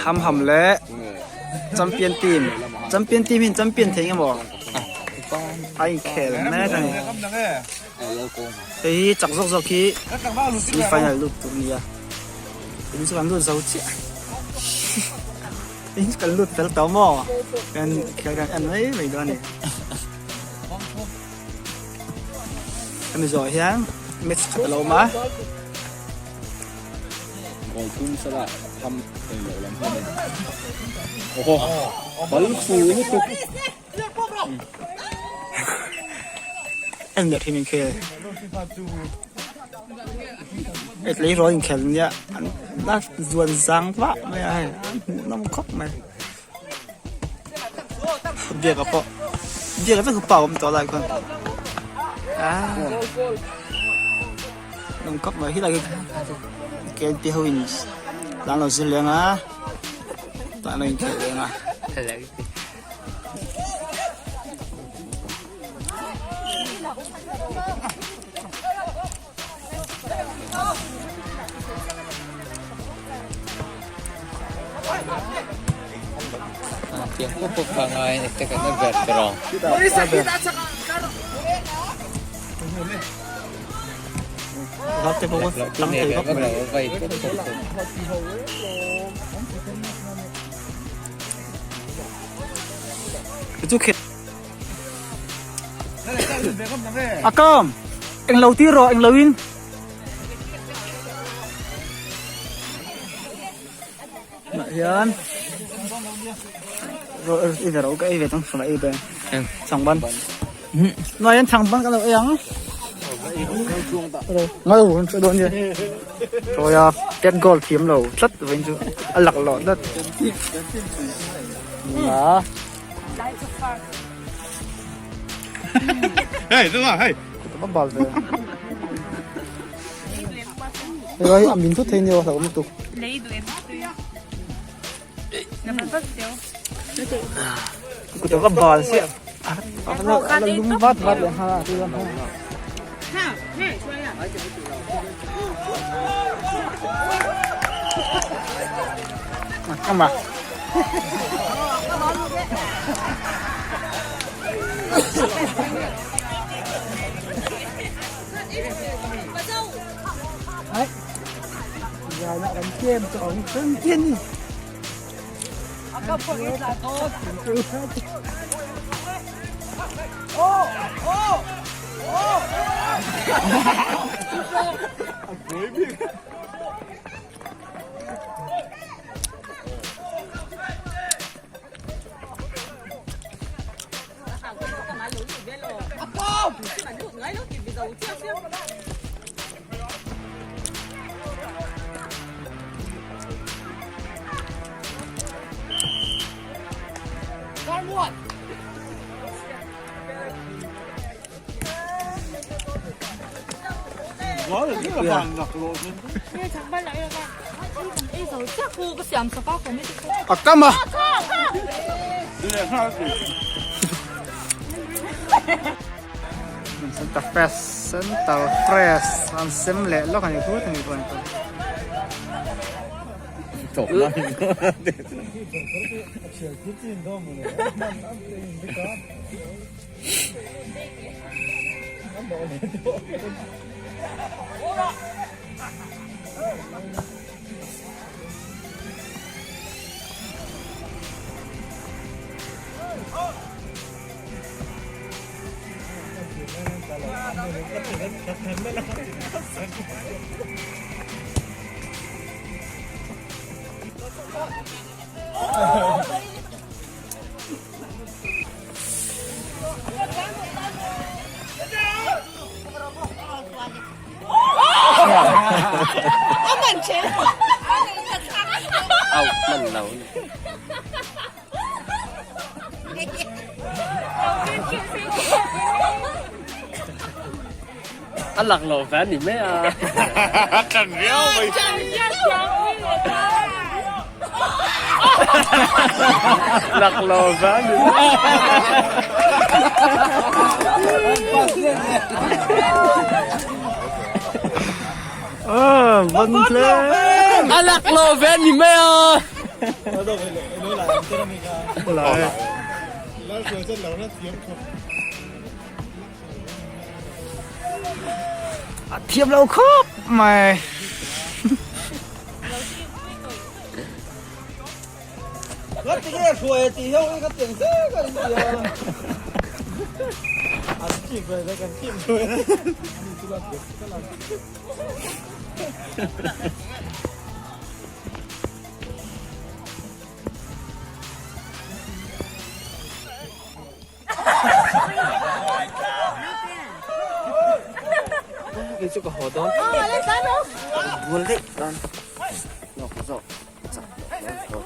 Ham ham leh champion team champion team hian champion thei nge maw a inkhel mek a ni hei hi chak zawk zawk hi semi final lut tur a ni a tin chu kan lut zo chiah tin chu kan lut fel tawh maw kan khel kan en mai mai dawn a ni. Hemi zawh hian match khat a lo awm a. Goal tum sala tham thei loh lam hi a ni. Oho bal fu lutuk. En leh thin inkhel. Hei tleirawl inkhel nia an la zuan zang vah mai a hei an hmuhnawm khawp mai. Biaka pawh biaka vek pa awm tawh lai khawn ah lawng kap mai hi lai KNP ho in tlan lo zir leng a tah lo in khelh leng a. Tiang pawh pawh kha ngai a ni kan ber ber ang. A kawm englo tir rawh englo in Nah hian i ve ro ka ei ve tang sala ei ve changban Nah hian changban ka lo ei ang Ngal hun chu dawn nia Tawia pet goal thiam lo tlat vawiin chu a laklawh tlat Na Hey, đúng rồi, hey. Bắt bal ve. Rồi, mình thút thấy nhiều là một tục. Cô cháu bal xe. À, nó lum vát vát lên ha, tôi làm ha. Come on. Đấy. Giờ lại đánh kem cho ông chân kiên. A kam a. Center fresh, center fresh an sem leh lawk a ni phut a ni pawh ni. A lak lo ve ni mai a. Ṭan viau mai. Lak lo ve ni mai. Ờ, vân lên. A lak lo ve ni mai a. A thiam lo khawp mai. Kei chu ka haw dawn. Bual daih dawn. Lawk zawk chak dawn tho.